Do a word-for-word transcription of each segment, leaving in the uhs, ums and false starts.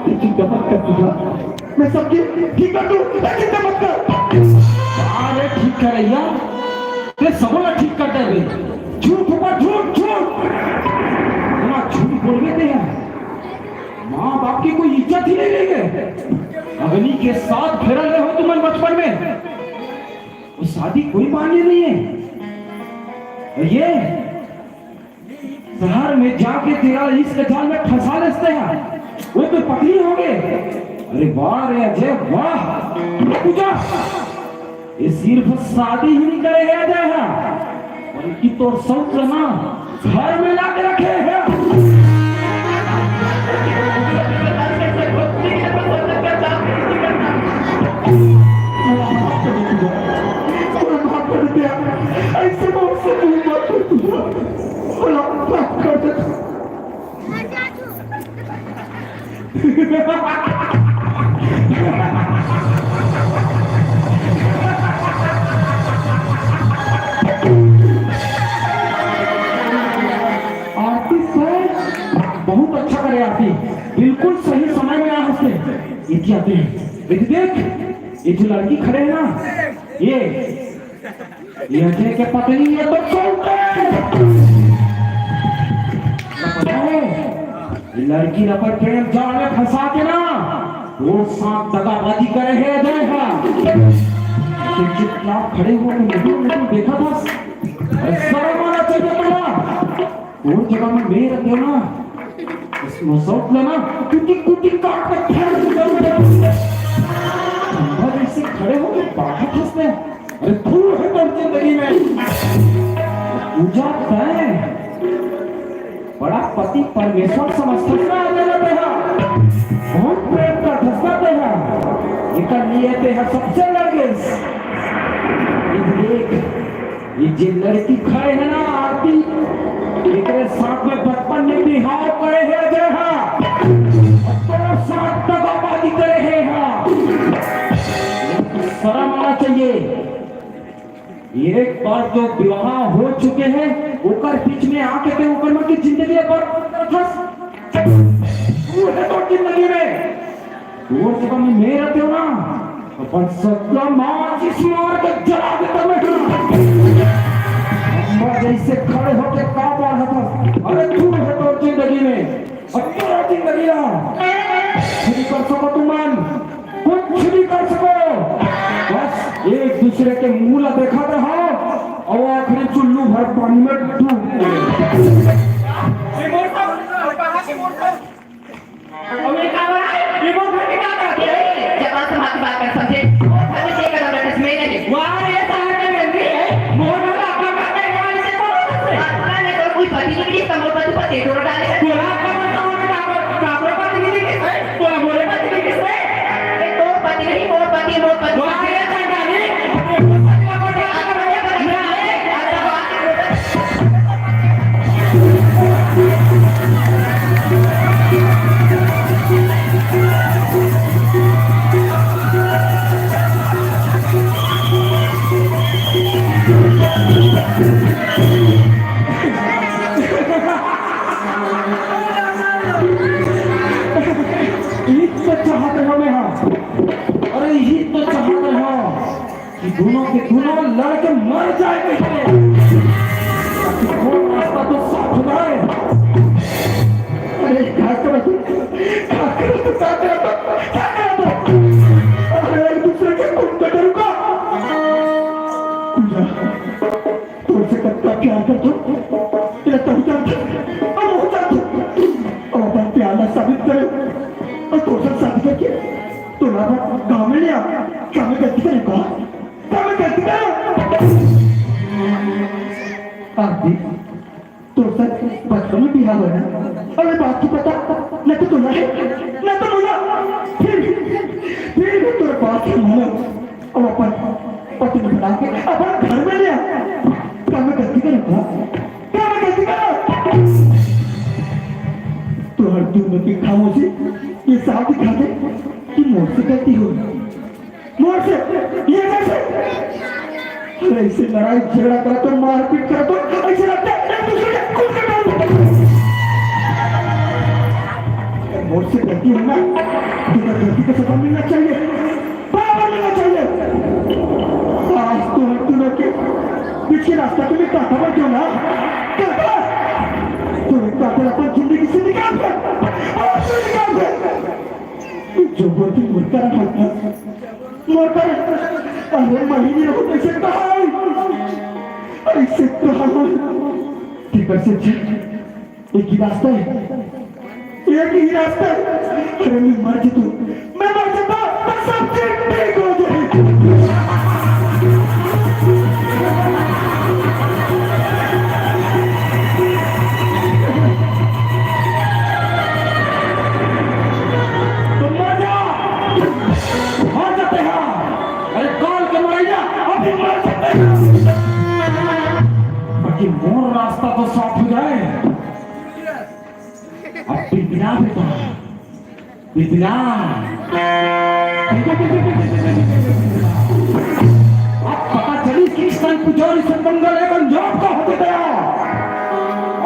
चिंता मत कर तू, मैं सब चीज ठीक कर दूं, मैं चिंता मत कर। अरे ठीक कर रही है, ते सबो ला ठीक कर देबे। झूठ ऊपर झूठ, झूठ। इतना झूठ बोलबे ते यार, माँ बाप की कोई इज्जत ही नहीं रही है। अगली के साथ फेरा ले हो तुमन बचपन में, वो शादी कोई मान्य नहीं है। और ये शहर में जाके तेरा इश्क जाल में फंसा लेते हैं, वो तो पकड़ी होंगे। अरे वाह रे अजय वाह, पूजा, ये सिर्फ शादी ही नहीं करे है अजय, हाँ, बल्कि तो सौत ना घर में ला के रखे हैं। ऐसे मौत से दूर मत हो पूजा। भला माफ कर दे। आरती सर, बहुत अच्छा करे आरती, बिल्कुल सही समय में आ हंसते। ये क्या आते हैं? ये तो देख, ये जो लड़की खड़े है ना, ये ये अजय के पत्नी, ये तो चौंटे। पता है, ये लड़की ला अपन प्रेम जाल में फंसा के ना, वो साथ दगाबाजी करे है अजय हा। तो चुपचाप खड़े हो, मैं तो, मैं तो देखा था। अरे शर्म आना चाहिए तुम्हारा। वो जगह में मैं रहते हो ना, इस मसौत में ना कुटी कुटी काट के फेंक दूंगा। खंभा जैसे खड़े हो के बाहर फंसते हैं। अरे तू है तो जिंदगी में पूजा तय। बड़ा पति परमेश्वर समझते ना आ जाना तेरा। बहुत प्रेम का धसना तेरा। निकल लिए तेरा सबसे लड़के। ये देख, ये जे लड़की खड़े है ना आरती, एकरे साथ में बचपन में बिहाव करे है अजय हा। और तोर साथ दगाबाजी करे है हा। शर्म आना चाहिए। एक बार जो विवाह हो चुके हैं, ओकर बीच में आके ते ओकर मन की जिंदगी बर्बाद करत हस। तू है तो जिंदगी में वो जगह में मैं रहते हो ना, अपन सत्ता माचिस मार के जला देता मैं। अम्मा जैसे खड़े होके का मार था, अरे तू है तो जिंदगी में, अब तेरा जिंदगी रहा। कुछ भी कर सको तुम मन, कुछ भी कर सको, बस एक दूसरे के मुंह ला देखा रहा और आखिरी चुल्लू भर पानी में डूब गए। अबे का हो रहा है? ये मोर घर में क्या करत हे? जबान संभाल के बात कर, समझे? मोर घर में से कदम रखस, मैं नहीं। वाह, ये साला का गंदी है। मोर घर में अपना घर का इस्तेमाल इसे कौन करत हे? अपना नहीं तो कोई पति नहीं मिली, इसका मोर पति पर तेल डोरा डाले। बोला, अपना घर का मोर घर का, का मोर पति नहीं मिली, है? बोला, मोरे पति नहीं मिली, है? अरे, तोर पति नहीं, मोर पति, मोर पति। वाह, ये चंडाली। ये मोर पति का मोर घर का, ना, है? इही तो चाहत रहो मैं, हाँ। अरे, इही तो चाहत रहो। कि दोनों के दोनों लड़के मर जाए कहीं पे। ताकि वो रास्ता तो साफ हो जाए। अरे, क्या करो तुम? क्या करो तुम? क्या करो तुम? क्या करो तुम? अरे, एक दूसरे के खून का डर का। पूजा, तुमसे कब का प्यार कर दो। तेरा तो उतर था। अब उतर था। और अपन प्यार ना साबित करे। और तुमसे शादी करके तो ना गाँव में ले आ। क्या मैं गलती करूँगा? का मैं गलती करूँ? आरती, तोर साथ बचपन में बिहाव होय ना? अरे बात तो बता, ना तो तोला है, ना तो मोला। फिर भी, फिर भी तोर बात के मानो। अब अपन पत्नी बना के अपन घर में ले आ। का मैं गलती करूँगा? का मैं गलती करूँ? तोहर दोनों की खामोशी ये साफ दिखाथे कि मोर से गलती होय। मोर से, ये कैसे? अरे, ऐसे लड़ाई झगड़ा करा तो, मारपीट करा तो, ऐसे लगता है एक दूसरे के खून का डाल। मोर से गलती होना, तुमको गलती का सजा मिलना चाहिए, बराबर मिलना चाहिए। आज तो हम दोनों के बीच के रास्ता तुम्हें काटा मत दो ना, काटा। तुम्हें काटा अपन जिंदगी से निकाल दे, और से निकाल दे। जो बोलती मोर कारण होता, मोर कारण। अरे महीने हो कैसे कहा है, ऐसे कहा है। ठीक है, सच्ची। एक ही रास्ता है, एक ही रास्ता है। अरे मैं मर जाता, मैं मर जाता, तो सब चीज ठीक हो जाए। तो मर जा, मर जाते हैं। अरे काल के मरैया, अभी मर जाते हैं। बाकी मोर रास्ता तो साफ हो जाए। अब बिगड़ा बेटा, बिगड़ा। अब पता चली कि किसान पुजारी से मंगल एक अंजाम का होते गया।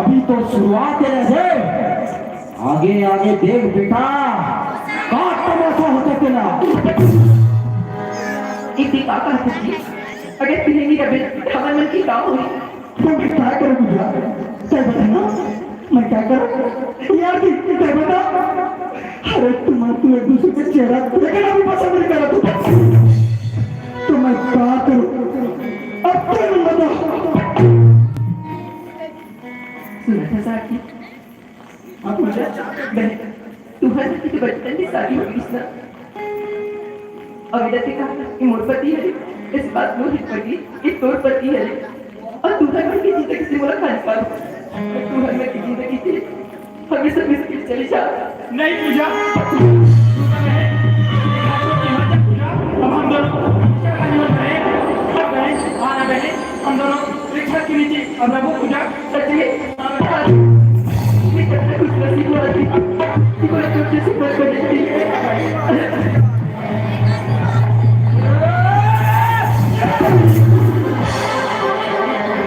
अभी तो शुरुआत है रे। आगे आगे देख बेटा, का तमाशा होते तेरा। इतनी का कहते जी, अगर तिहेंगी रबे, हमन मन की का होई? तो मैं क्या करूँ गुजरा? तय बता ना, मैं क्या करूँ? यार दी, तय बता। अरे तुम, तू एक दूसरे के चेहरा देखना भी पसंद नहीं करा तू। तो मैं क्या करूँ? अब तय बता। सुना था साहब जी, अब मुझे बहन, तुम्हारे की तो बचपन में शादी हो गई ना। अविदा के कहा कि मोर पति है, इस बात को हित पड़ी कि तोर पति है। और तुम्हारे मन की जिंदगी से मुलाकात कर, तुम्हारे मन की जिंदगी से हमेशा मुश्किल चली जा। नहीं पूजा, पूजा, अब हम दोनों, हम दोनों रिक्शा के नीचे अब रखो पूजा। सच में?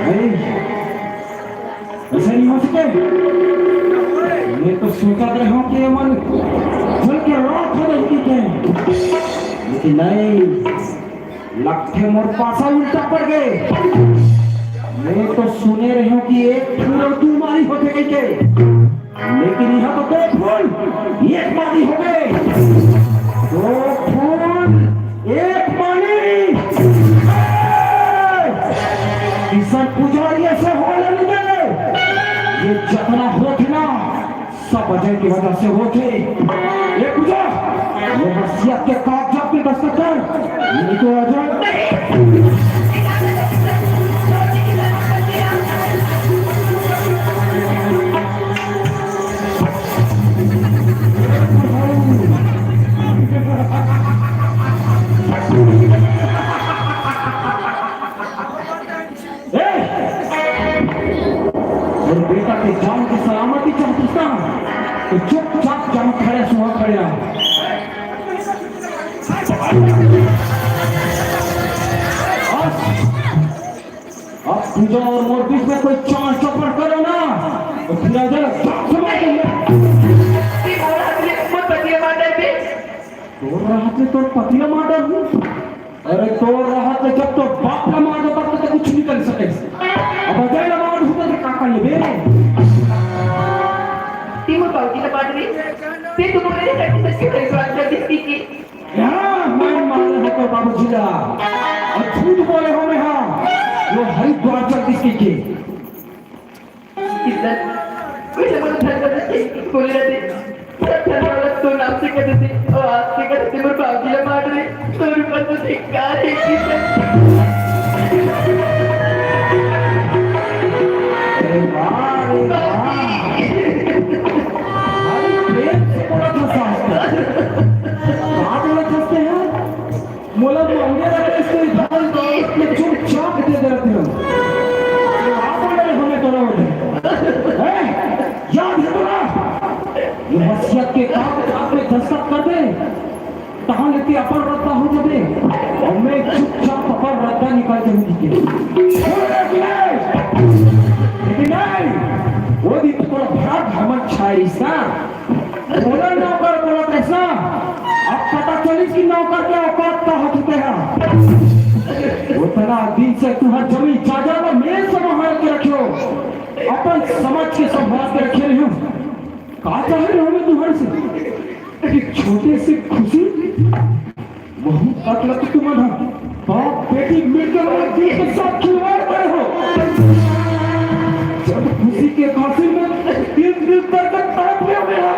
नहीं, ऐसा नहीं हो सके। मैं तो सोचत रहे हूँ कि ये मन जल के राख हो जाएगी क्या, लेकिन नहीं, लगथे मोर पासा उल्टा पड़ गए। मैं तो सुने रहे हूँ कि एक फूल अउ दू माली होथे कहिके, लेकिन यहाँ तो दो फूल एक माली हो गए। दो फूल एक माली। किशन पुजारी ऐसे होले नहीं दे। ये जतना होथे ना, सब अजय की वजह से होथे। ये पूजा, ये वसीयत के कागजात पे दस्तखत कर। नहीं तो अजय। ए! अउ बेटा के जान के सलामती चाहत हस ना, तो चुपचाप जहाँ खड़े हस उहाँ खड़े रह। अब, अब पूजा अउ मोर बीच में कोई चाल चपड़ करे ना, तो पूरा जन साथ में तोर रहत ले तोर पति ला मार डारहूँ। अरे तोर रहत ले जब तोर बाप ला मार डारहूँ तब तो कुछ नहीं कर सके। अब अजय ला मार डारहूँ तो का कर लेबे? ते मोर बाबूजी ला मार डारे, ते तो बोले रे, सच्ची सच्ची हरिद्वार चल दिस कहिके। हाँ, मैं मारे हँव तोर बाबूजी ला। अउ झूठ बोले हँव मैं, हाँ। वो हरिद्वार चल दिस कहिके। इज्जत, कोई हमर धन बदल के बोले रहते, सब धन दौलत तो नाम से कर देते, और आज से कर देते, मोर बाबूजी ला मार डारे, तोर ऊपर तो धिक्कार हे, इज्जत। अरे वाह, अरे वाह। भाई, प्रेम से बोला था साहब। क्या बोला था उसने यार? मोला मांगे रहते इसको इधर दौलत में चुपचाप दे देते हो। तो आप बोले रे हमें तो ना बोले। हैं? याद है तो ना? ये वसीयत के कागजात में दस्तखत कर दे। तहाँ लेके अपन रद्दा हो जाबे। और मैं चुपचाप अपन रद्दा निकाल के हूँ के। लेकिन नहीं, वो दिन तो थोड़ा बड़ा घमंड छाई सा। ओला नौकर बोलत रहिस ना, अब पता चलिस कि नौकर के औकात का होथे तेहा। ओतना दिन से तुंहर जमीन जायदाद ला मैं संभाल के रखे हों, अपन समाज के संभाल के रखे रहेंव। का चाहे रहेंव मैं तुंहर से? एक छोटे से खुशी, वहू तक ला तो तुमन ह बाप बेटी मिलके वाला दिल के साथ खिलवाड़ करे हो। जब खुशी के फांसी में दिल दिल दर्द तड़प रहे हो।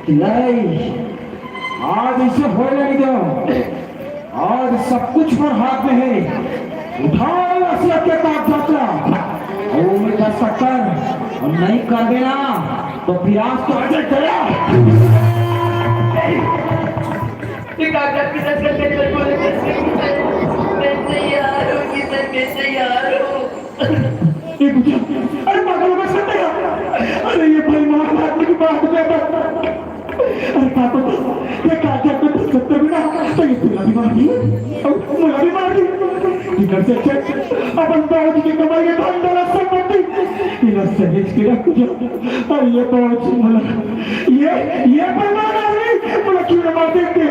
नहीं, आज इसे होए नहीं दो। आज सब कुछ हर हाथ में है। उठाओ वसीयत के कागजात ला। ओ मैं दस्तखत कर, और नहीं कर देना तो फिर आज तो अजय गया। ये कागजात की दस्तखत के लिए बोले, मैं तैयार हूँ, मैं तैयार हूँ। ये पूछा, अरे पागल हो गया, अरे ये बेईमान आदमी की बात में, अरे पापा, ये कागजात में दस्तखत कर देना, तो ये तुला भी मार दी, और मुला भी मार दी। इधर से चल, अपन बाबूजी के कमाई के धन दौलत संपत्ति, इधर से बेच के रख जा। अरे ये बाबूजी मुला, ये, ये बेईमान आदमी, मुला क्यों ना मार देते?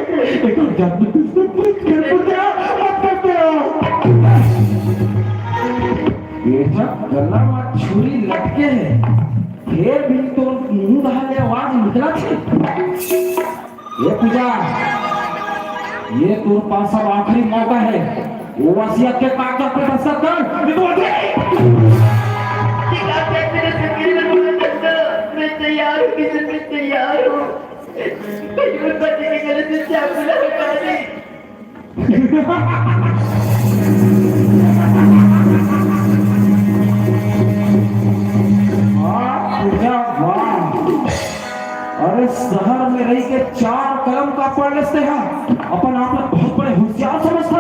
एक और जादू दस्तखत कर दे, मत कर दे। ये सब गला में छुरी लटके है, फिर भी तो मुंह दहा ले आवाज निकला छे। ये पूजा, ये तोर पास अब आखिरी मौका है। वो वसीयत के कागजात पे दस्तखत कर, नहीं तो अजय। ये कागजात मेरे से मेरे को मत दो। मैं तैयार हूँ, किशन, मैं तैयार हूँ। मैं उन बच्चे के गले से चाकू ला हटा दी। वाह, पूजा, वाह। अरे, शहर में रही के चार कलम का पढ़ लेते हैं, अपन आप ला बहुत बड़े होशियार समझता।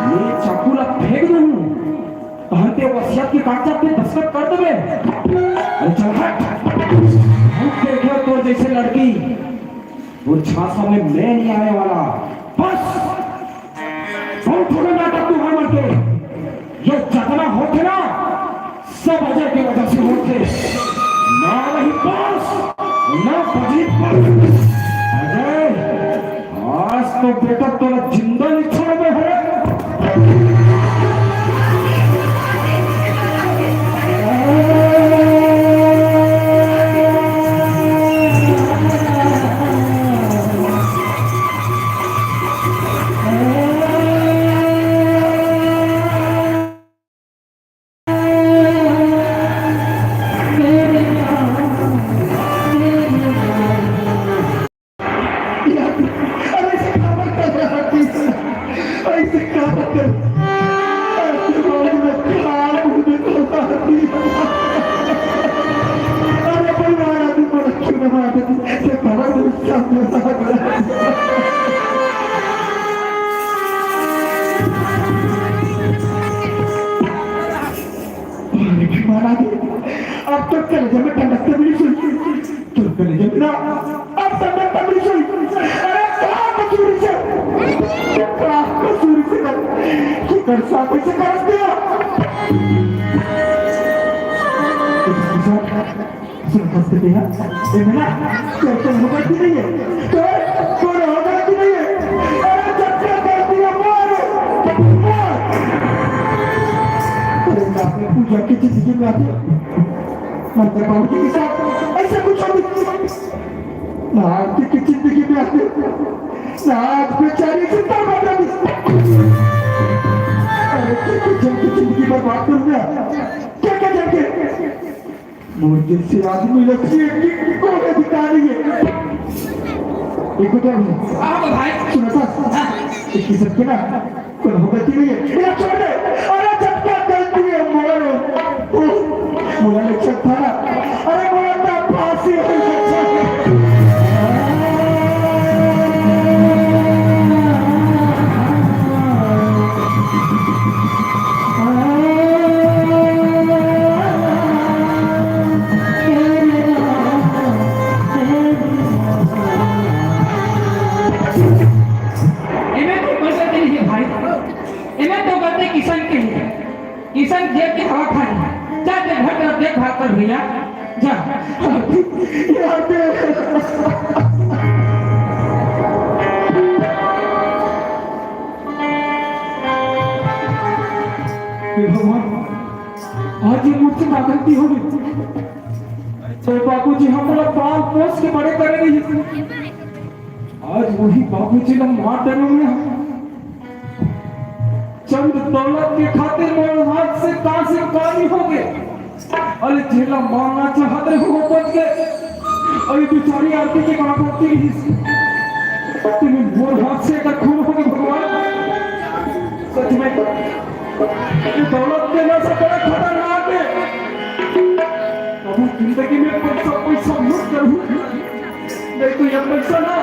ये चाकू ला फेंक दूं, तहन ते वसीयत के कागजात पे दस्तखत कर देबे। अरे चल हट, हम देखे तो जैसे लड़की वो झांसा में मैं नहीं आने वाला। बस, बहुत हो गया नाटक तुम्हारे मन के। ये जतना होथे ना, सब अजय की वजह से होथे। ना वही बस, ना बजरी बस। अजय, आज तो बेटा तोला जिंदा नहीं छोड़बे हो। अरे, ऐसे कहाँ कर, ऐसे कहाँ कर, ऐसे कहाँ कर, अरे, परिवार आदमी को क्यों ना मार देती? ये बड़ा गुस्सा आता है। अरे, भगवान आदमी, अब तो कलेजे में ठंडक तो मिली सुई। तोर कलेजे में ना, अब तो ठंडक तो मिली सुई। अरे, का कसूर से? का कसूर से? किकर साथ से कर दिया। सुन, हंस के देखा। ए, मेरा, तो, तो होगा कि नहीं है? तो, तो होगा कि नहीं है? अरे, झटका कर दिया, मार, मार। अरे, बाप रे, पूजा की जिंदगी में आते, मतलब, बाबूजी के साथ ऐसा कुछ हो, ना, आपकी की जिंदगी में आते, ना, आज बेचारी जिंदा बता दी। अरे, कितनी जन की जिंदगी बर्बाद कर दिया। क्या, क्या, क्या, क्या? मोर जैसे आदमी लक्ष्मी की कोई अधिकार नहीं है। एक बार हाँ भाई। सुना था? हाँ। एक किस्म के ना, कोई हो गलती नहीं है। ये छोड़ दे। अरे जब क्या गलती है, मोर, मोर लक्षण था ना। अरे मोर ना फांसी हो गई। एमे तो कोई गलती नहीं है भाई, एमे तो गलती किशन आज ये मुझसे का गलती हो गई? जय बाबूजी, हमला पाल पोस के बड़े करे रहिस। आज वही बाबूजी ला मार डरे हंव। चंद दौलत के खातिर मोर हाथ से का से का नइ हो गे। अरे जेला मारना चाहत रहे हो, बच गे। अरे बेचारी आरती के का गलती रहिस? तेमे मोर हाथ से एकर खून हो गे भगवान। सच में ये दौलत के नशा बड़ा खतरनाक हे। अब जिंदगी में पैसा, पैसा मत करूं, नहीं तो ये पैसा ना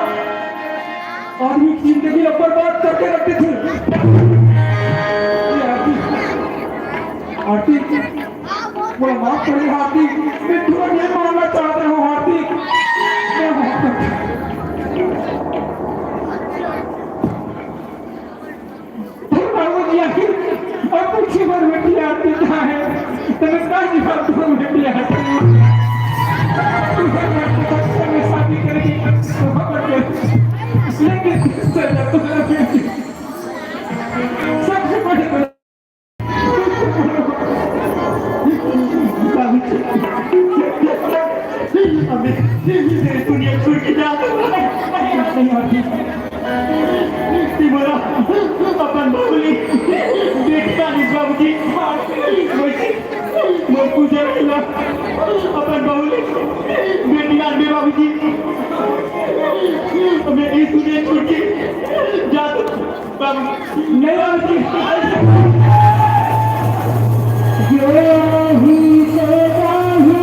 आदमी की जिंदगी ला बर्बाद करके रख देथे। ये आरती, आरती, मोला माफ कर दे आरती, मैं तुरंत ये मारना चाहता हूँ आरती, मैं माफ कर दे। हे बाबूजी, आखिर अब पूछे बर बेटी आरती कहाँ है? तब इसका जवाब दो बेटी आरती। तुझे मैं तो बच्चे में शादी करेगी, तो खबर दे। लेकिन सजा तो ना बेटी। सबसे बड़ी बात, अबे, दुनिया छोड़ के जा। नहीं आती। तें मोला अपन बाबू ले देखता नहीं बाबूजी। मोर पूजा रहना अपन बाबू ले बेटी लान दे बाबूजी। मैं इस दुनिया छोड़ के जा तो बाबू नहीं बाबूजी। जो ही सदा ही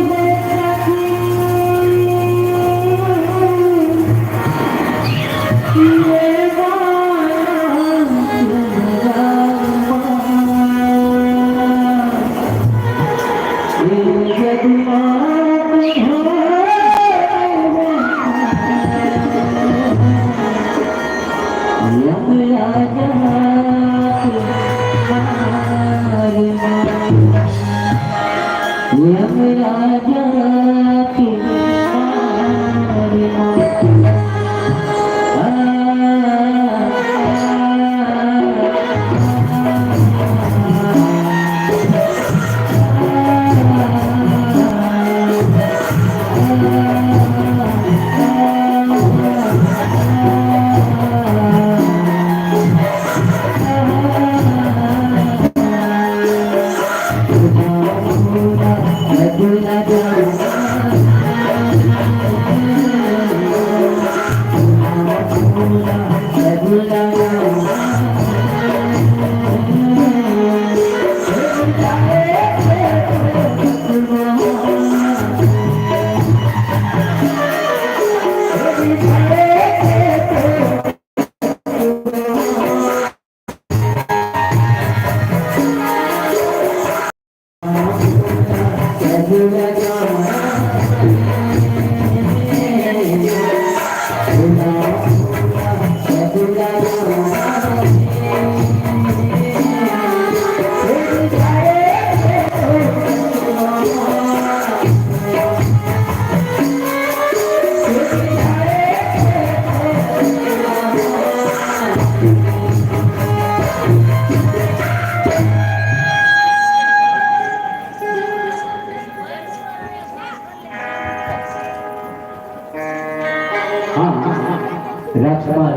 हाँ, राजकुमार,